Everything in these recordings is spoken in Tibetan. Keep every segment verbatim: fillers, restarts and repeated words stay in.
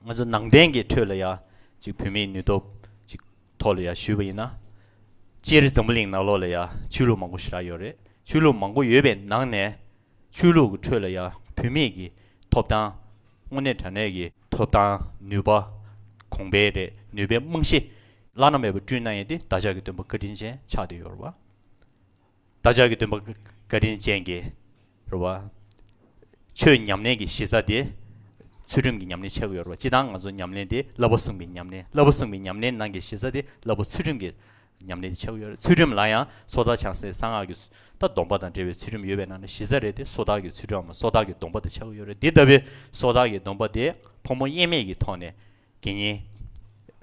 ང་ཚོ་ནང་བསྟན་གྱི་ཁྲོད་ལ་ཡ་ཅིག་བུད་མེད་ནུས་སྟོབས་ཅིག་ཐོག་ལ་ཡ་ཞུས་པ་ཡིན་ན། སྤྱིར་འཛམ་བུ་གླིང་ནང་ལོགས་ལ་ཡ་ཆོས་ལུགས་མང་པོ་ཞེ་དྲག་ཡོད་རེད། ཆོས་ལུགས་མང་པོ་ཡོད་པའི་ནང་ནས་ཆོས་ལུགས་ཀྱི་ཁྲོད་ལ་ཡ་བུད་མེད་ཀྱི་ཐོབ་ཐང་། དངོས་གནས་དྲང་གནས་ཀྱི་ཐོབ་ཐང་། ནུས་པ། གོང་འཕེལ་རེད། ནུས་པའི་རྨང་གཞི་བླ་ན་མེད་པ་བསྐྲུན་གནང་ཡས་དེ་བདག་ཅག་གི་སྟོན་པ་བཀའ་དྲིན་ཅན་ཆགས་བསྡད་ཡོད་རེད་བ། བདག་ཅག་གི་སྟོན་པ་བཀའ་དྲིན་ཅན་གྱི་རེད་བ། ཆོས་ཉམས་ལེན་གྱི་གཞི་རྩ་དེ་ཚུལ་ཁྲིམས་ཀྱི་ཉམས་ལེན་ཆགས་ཀྱི་ཡོད་རེད་བ། སྤྱིར་བཏང་ང་ཚོ་ཉམས་ལེན་དེ་བསླབ་པ་གསུམ་གྱི་ཉམས་ལེན། བསླབ་པ་གསུམ་གྱི་ཉམས་ལེན་ནང་གི་གཞི་རྩ་དེ་བསླབ་པ་ཚུལ་ཁྲིམས་ཀྱི་ཉམས་ལེན་དེ་ཆགས་ཀྱི་ཡོད་རེད། ཚུལ་ཁྲིམས་ལ་ཡང་སོ་ཐར་བྱང་སེམས་གསང་སྔགས་ཀྱི་ད་སྡོམ་པ་དང་འབྲེལ་བའི་ཚུལ་ཁྲིམས་ཡོད་པའི་ནང་ནས་གཞི་རྩ་རེད་དེ་སོ་ཐར་གྱི་ཚུལ་ཁྲིམས་སོ་ཐར་གྱི་སྡོམ་པ་དེ་ཆགས་ཀྱི་ཡོད་རེད། དེ་ལྟ་བུའི་སོ་ཐར་གྱི་སྡོམ་པ་དེ་ཕོ་མོ་དབྱེར་མེད་ཀྱི་ཐོག་ནས། དགེ་བསྙེན་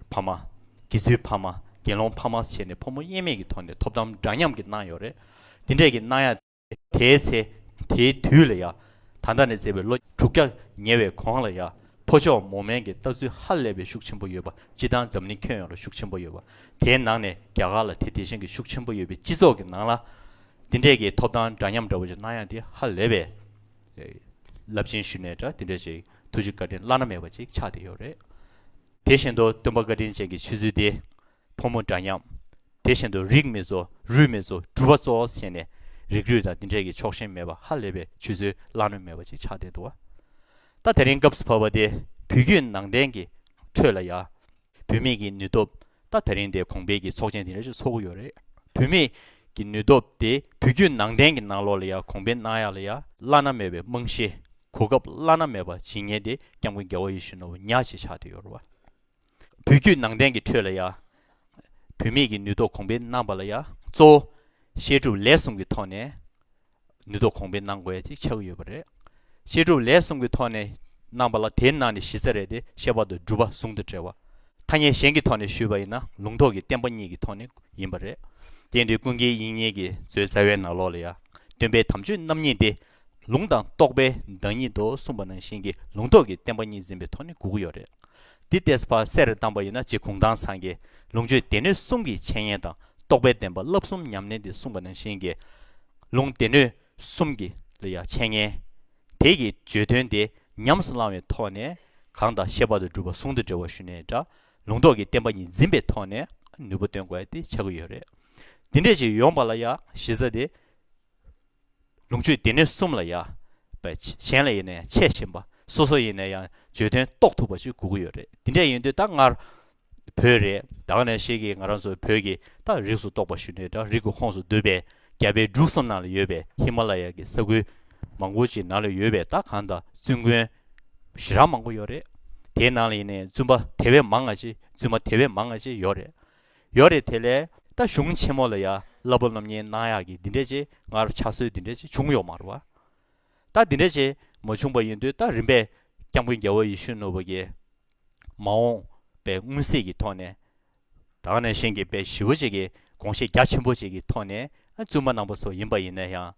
ཕ་མ། དགེ་ཚུལ་ཕ་མ། དགེ་སློང་ཕ་མ་བྱས་ནས་ཕོ་མོ་དབྱེར་མེད་ཀྱི་ཐོག་ནས་ཐོབ་ཐང་འདྲ་མཉམ་གྱི་གནང་ཡོད་རེད། དེ་འདྲས་ཀྱི་གནང་ཡ་དེའི་ཚེ། དེའི་དུས་ལ་ཡ། ད་ལྟ་ནས་བརྩིས་པའི་ལོ་དྲུག་བརྒྱ་ཉེ་བའི་གོང་ལ་ཡ། ཕོ་ཕྱོགས་མོ་མན་གྱི་ལྟ་ཚུལ་ཧ་ལས་པའི་ཤུགས་ཆེན་པོ་ཡོད་པ། སྤྱིར་བཏང་འཛམ་གླིང་ཁྱོན་ཡོངས་ལ་ཤུགས་ཆེན་པོ་ཡོད་པ། དེའི་ནང་ནས་རྒྱ་གར་ལ་དེ་དེ་བཞིན་གྱི་ཤུགས་ཆེན་པོ་ཡོད་པའི་སྤྱི་ཚོགས་ཀྱི་ནང་ལ། དེ་འདྲས་ཀྱི་ཐོབ་ཐང་འདྲ་མཉམ་འདྲ་བོ་ཞིག་གནང་ཡ་དེ་ཧ་ལས་པའི་རླབས་ཆེན་ཞུ་ནས་འདྲ་དེ་འདྲ་ཞིག་ཐུགས་རྗེ་བཀའ་དྲིན་བླ་ན་མེད་པ་ཅིག་ཆགས་བསྡད་ཡོད་རེད། དེ་བཞིན་དུ་སྟོན་པ་བཀའ་དྲིན་ཅན་གྱི་ཆོས་ཚུལ་དེ་ཕོ་མོ་འདྲ་མཉམ། དེ་བཞིན་དུ་རིགས་མི་གཙོ། རུས་མི་གཙོ། གྲུབ་པ་གཙོ་བོ་བྱས་ནས་རིགས་རུས་དང་དེ་འདྲས་ཀྱི་ཕྱོགས་ཞེན་མེད་པ་ཧ་ལས་པའི་ཆོས་ཚུལ་བླ་ན་མེད་པ་ཅིག་ཆགས་བསྡད་འདུག་བ། ད་དེ་རིང་སྐབས་སུ་བབས་པ་དེ་བོད་བརྒྱུད་ནང་བསྟན་གྱི་ཁྲོད་ལ་ཡ། བུད་མེད་ཀྱི་ནུས་སྟོབས། ད་དེ་རིང་དེ་གོང་འཕེལ་གྱི་ཚོགས་ཆེན་དེ་འདྲ་ཞིག་ཚོགས་ཀྱི་ཡོད་རེད། བུད་མེད་ཀྱི་ནུས་སྟོབས་དེ་བོད་བརྒྱུད་ནང་བསྟན་གྱི་ནང་ལོགས་ལ་ཡ་གོང་འཕེལ་གནང་ཡ་ལ་ཡ་བླ་ན་མེད་པའི་རྨང་གཞི། གོ་སྐབས་བླ་ན་མེད་པ་བྱིན་མཁན་དེ་སྐྱབས་མགོན་རྒྱལ་བ་ཡིད་བཞིན་ནོར་བུ་ཉག་གཅིག་ཆགས་བསྡད་ཡོད་རེད་བ། བོད་བརྒྱུད་ནང་བསྟན་གྱི་ཁྲོད་ལ་ཡ། བུད་མེད་ཀྱི་ནུས་སྟོབས་གོང་འཕེལ་གནང་བ་ལ་ཡ། གཙོ་བོ་བཤད་སྒྲུབ་ལས་གསུམ་གྱི་ཐོག་ནས་ནུས་སྟོབས་གོང་འཕེལ་གནང་དགོས་ཡ་ཅིག་ཆགས་ཀྱི་ཡོད་པ་རེད། བཤད་སྒྲུབ་ལས་གསུམ་གྱི་ཐོག་ནས་གནང་བ་ལ་དེའི་ནང་ནས་གཞི་རྩ་རེད་དེ་བཤད་པ་དང་སྒྲུབ་པ་ཟུང་དུ་འབྲེལ་བ། ཐ་སྙད་གཞན་གྱི་ཐོག་ནས་ཞུས་པ་ཡིན་ན་ལུང་རྟོགས་ཀྱི་བསྟན་པ་གཉིས་ཀྱི་ཐོག་ནས་ཡིན་པ་རེད། དེ་ཡིན་དུས་ཀུན་མཁྱེན་དབྱིག་གཉེན་གྱི་མཛོད་རྩ་བའི་ནང་ལོགས་ལ་ཡ། སྟོན་པའི་དམ་ཆོས་རྣམ་གཉིས་ཏེ། ལུང་དང་རྟོགས་པའི་བདག་ཉིད་དོ་གསུངས་པ་ནང་བཞིན་གྱི་ལུང་རྟོགས་ཀྱི་བསྟན་པ་གཉིས་འཛིན་པའི་ཐོག་ནས་དགོས་ཀྱི་ཡོད་རེད། འདི་ལྟས་ཕར་གསལ་རུ་བཏང་པ་ཡིན་ན་རྗེ་གུང་ཐང་ཚང་གིས་ལུང་ཆོས་སྡེ་སྣོད་གསུམ་གྱི་འཆད་ཉན་དང་རྟོགས་པའི་བདེན་པ་བསླབ་གསུམ་ཉམས་ལེན་ཏེ་གསུངས་པ་ནང་བཞིན་གྱི་ལུང་སྡེ་སྣོད་གསུམ་གྱི་ལ་ཡ་འཆད་ཉན། དེ་གི་བརྗོད་དོན་དེ་ཉམས་སུ་བླང་བའི་ཐོག་ནས་གང་དག་བཤད་པ་དང་སྒྲུབ་པ་ཟུང་དུ་འབྲེལ་བ་ཞུ་ནས་འདྲ། ལུང་རྟོགས་ཀྱི་བསྟན་པ་གཉིས་འཛིན་པའི་ཐོག་ནས་ནུས་པ་སྟོན་དགོས་ཡ་དེ་ཆགས་ཀྱི་ཡོད་རེད། འདི་འདྲས་ཅིག་ཡོང་པ་ལ་ཡ་གཞི་རྩ་དེ། ལུང་ཆོས་སྡེ་སྣོད་གསུམ་ལ་ཡ། པའི་གཞན་ལ་ཡིན་ན་ཡང་འཆད་ཤེས་པ། སོ་སོ་ཡིན་ན་ཡང་བརྗོད་དོན་རྟོགས་ཐུབ་པ་ཞིག་དགོས་ཀྱི་ཡོད་རེད། འདི་འདྲས་ཡིན་དུས་ད་སྔར་བོད་རེད། ད་ག་ནང་བཞིན་གྱི་ང་རང་ཚོ་བོད་ཀྱི་ད་རིགས་སུ་གཏོགས་པ་ཞུ་ནས་ད་རིགས་ཀྱི་ཁོངས་སུ་འདུས་པའི་རྒྱ་བལ་འབྲུག་གསུམ་ནང་ལ་ཡོད་པའི་ཧི་མ་ལ་ཡ་གི་ས་ཁུལ་མང་པོ་ཅིག་ནང་ལ་ཡོད་པའི་ད་གང་ལྟར་བཙུན་དགོན་ཞེ་དྲག་མང་པོ་ཡོད་རེད། དེའི་ནང་ལ་ཡིན་ནའི་བཙུན་པ་དེ་བས་མང་ང་ཅིག་བཙུན་མ་དེ་བས་མང་ང་ཅིག་ཡོད་རེད། ཡོད་རེད། དེ་ལས་ད་གཞུང་ཆེན་མོ་ལ་ཡ་བསླབ་པ་སློབ་གཉེར་གནང་ཡག་གི་འདི་འདྲས་ཅིག་སྔར་ཕྱག་སྲོལ་འདི་འདྲས་ཅིག་བྱུང་ཡོད་མ་རེད་བ། ད་འདི་འདྲས་ཅིག་མ་བྱུང་པ་ཡིན་དུས་ད་རིམ་པས་སྐྱབས་མགོན་རྒྱལ་བ་ཡིད་བཞིན་ནོར་བུ་གིས་མ་འོངས་པའི་མངོན་གསལ་གྱི་ཐོག་ནས་ད་ག་ནང་བཞིན་གྱི་དཔེ་ཞེ་པོ་ཅིག་གི་དགོངས་བཞེད་རྒྱ་ཆེན་པོ་ཅིག་གི་ཐོག་ནས་བཙུན་མ་རྣམ་པ་ཚོ་ཡིན་པ་ཡིན་ན་ཡང་།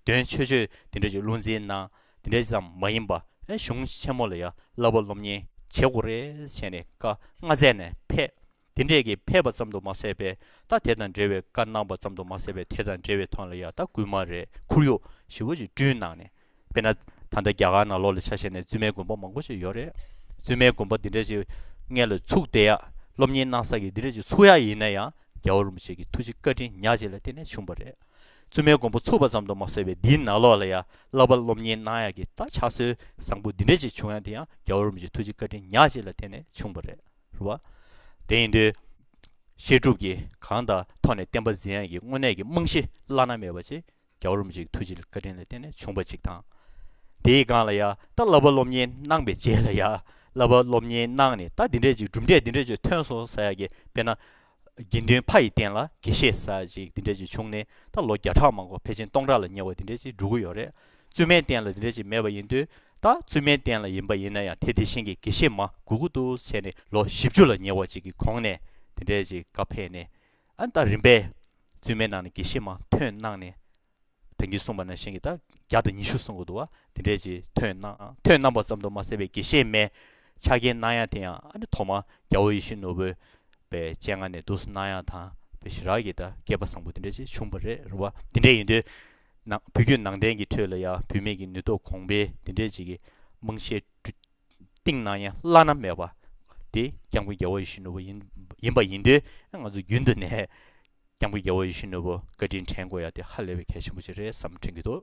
དོན་ཆོས་སྤྱོད་དེ་འདྲ་ཅིག་བློ་འཛིན་གནང་། དེ་འདྲ་ཙམ་མ་ཡིན་པ་གཞུང་ཆེན་མོ་ལ་ཡང་བསླབ་པ་སློབ་གཉེར་བྱེད་དགོས་རེད་བྱས་ནས་བཀའ་སྔ་ཚད་ནས་ཕེབས། དེ་འདྲས་ཀྱི་ཕེབས་པ་ཙམ་དུ་མ་ཟད་པའི་ད་དེ་དང་འབྲེལ་བའི་བཀའ་གནང་པ་ཙམ་དུ་མ་ཟད་པའི་དེ་དང་འབྲེལ་བའི་ཐོག་ལ་ཡང་ད་སྐུལ་མ་རེད། ཁོར་ཡུག་ཞེ་པོ་ཅིག་བསྐྲུན་གནང་ནས། དཔེར་ན་ད་ལྟ་རྒྱ་གར་ནང་ལོགས་ལ་ཆ་བཞག་ནས་བཙུན་མའི་དགོན་པ་མང་པོ་ཞིག་ཡོད་རེད། བཙུན་མའི་དགོན་པ་འདི་འདྲ་ཞིག་སྔོན་ལ་ཚུགས་བསྡད་ཡ། སློབ་གཉེར་གནང་ས་གི་འདི་འདྲ་ཞིག་ཚུགས་ཡ་ཡིན་ན་ཡང་རྒྱལ་བ་རིན་པོ་ཆེ་གི་ཐུགས་རྗེ་བཀའ་དྲིན་ཉག་གཅིག་ལ་བརྟེན་ནས་བྱུང་བ་རེད། བཙུན་མའི་དགོན་པ་ཚུགས་པ་ཙམ་དུ་མ་ཟད་པའི་འདིའི་ནང་ལོགས་ལ་ཡང་བསླབ་པ་སློབ་གཉེར་གནང་ཡ་གི་ད་ཕྱག་སྲོལ་བཟང་པོ་འདི་འདྲ་ཞིག་བྱུང་ཡ་དེ་ཡང་རྒྱལ་བ་རིན་པོ་ཆེ་ཐུགས་རྗེ་བཀའ་དྲིན་ཉག་གཅིག་ལ་བརྟེན་ནས་བྱུང་བ་རེད། རེད་བ། དེ་ཡིན་དུས། བཤད་སྒྲུབ་ཀྱི་གང་དང་ཐོག་ནས་བསྟན་པ་འཛིན་ཡ་གི་དངོས་གནས་ཀྱི་རྨང་གཞི་བླ་ན་མེད་པ་ཅིག་རྒྱལ་བ་རིན་པོ་ཆེའི་ཐུགས་རྗེ་བཀའ་དྲིན་ལ་བརྟེན་ནས་བྱུང་བ་ཅིག་དང་། དེའི་སྒང་ལ་ཡ་ད་བསླབ་པ་སློབ་གཉེར་གནང་བའི་རྗེས་ལ་ཡ། བསླབ་པ་སློབ་གཉེར་གནང་ནས་ད་འདི་འདྲས་ཅིག་གྲུབ་འབྲས་འདི་འདྲས་ཅིག་ཐོན་སོང་ཟེར་ཡ་གི་དཔེར་ན། དགེ་འདུན་ཕ་ཡི་རྟེན་ལ་དགེ་བཤེས་ཟེར་ཡ་ཅིག་འདི་འདྲས་ཅིག་བྱུང་ནས་ད་ལོ་བརྒྱ་ཕྲག་མང་པོ་ཕལ་ཆེར་སྟོང་ཕྲག་ལ་ཉེ་བ་འདི་འདྲས་ཅིག་འགྲོ་གི་ཡོད་རེད། བཙུན་མའི་རྟེན་ལ་འདི་འདྲས་ཅིག་མེད་པ་ཡིན་དུས་ད་བཙུན་མའི་རྟེན་ལ་ཡིན་པ་ཡིན་ན་ཡང་དེ་དེ་བཞིན་གྱི་དགེ་བཤེས་མ་དགོས་ཀྱི་འདུག་བྱས་ནས་ལོ་བཞི་བཅུ་ལ་ཉེ་བ་ཅིག་གི་གོང་ནས་འདི་འདྲས་ཅིག་བཀའ་ཕེབས་ནས། ཨ་ནི་ད་རིམ་པས་བཙུན་མའི་ནང་ནས་དགེ་བཤེས་མ་ཐོན་གནང་ནས། ད་གིན་གསུངས་པ་ནང་བཞིན་གྱི་ད་བརྒྱ་དང་ཉི་ཤུ་གསུང་གི་འདུག་བ། དེ་འདྲས་ཅིག་ཐོན་གནང་། ཐོན་གནང་པ་ཙམ་དུ་མ་ཟད་པའི་དགེ་བཤེས་མའི་ཕྱག་འཁྱེར་གནང་ཡ་དེ་ཡང་ཨ་ནི་ཐོག་མ་རྒྱལ་བ་ཡིད་བཞིན་ནོར་བུའི་པའི་སྤྱན་སྔ་ནས་འདུག་སེ་གནང་ཡ་དང་པའི་ཞེ་དྲག་གི་ད་སྐལ་པ་བཟང་པོ་དེ་འདྲས་ཅིག་བྱུང་བ་རེད། རེད་བ། དེ་འདྲས་ཡིན་དུས་ནང་བོད་བརྒྱུད་ནང་བསྟན་གྱི་ཁྲོད་ལ་ཡང་བུད་མེད་ཀྱི་ནུས་སྟོབས་གོང་འཕེལ་དེ་འདྲས་ཅིག་གི་རྨང་གཞི་བསྐྲུན་ གཏིང་ན་ཡང་བླ་ན་མེད་པ་དེ་སྐྱབས་མགོན་རྒྱལ་བ་ཡིད་བཞིན་ནོར་བུ་ཡིན་ཡིན་པ་ཡིན་དུས། ང་ཚོ་རྒྱུན་དུ་ནས་སྐྱབས་མགོན་རྒྱལ་བ་ཡིད་བཞིན་ནོར་བུ་བཀའ་དྲིན་དྲན་དགོས་ཡ་དེ་ཧ་ལས་པའི་གལ་ཆེན་པོ་ཞིག་རེད་བསམ་དྲན་གྱི་འདུག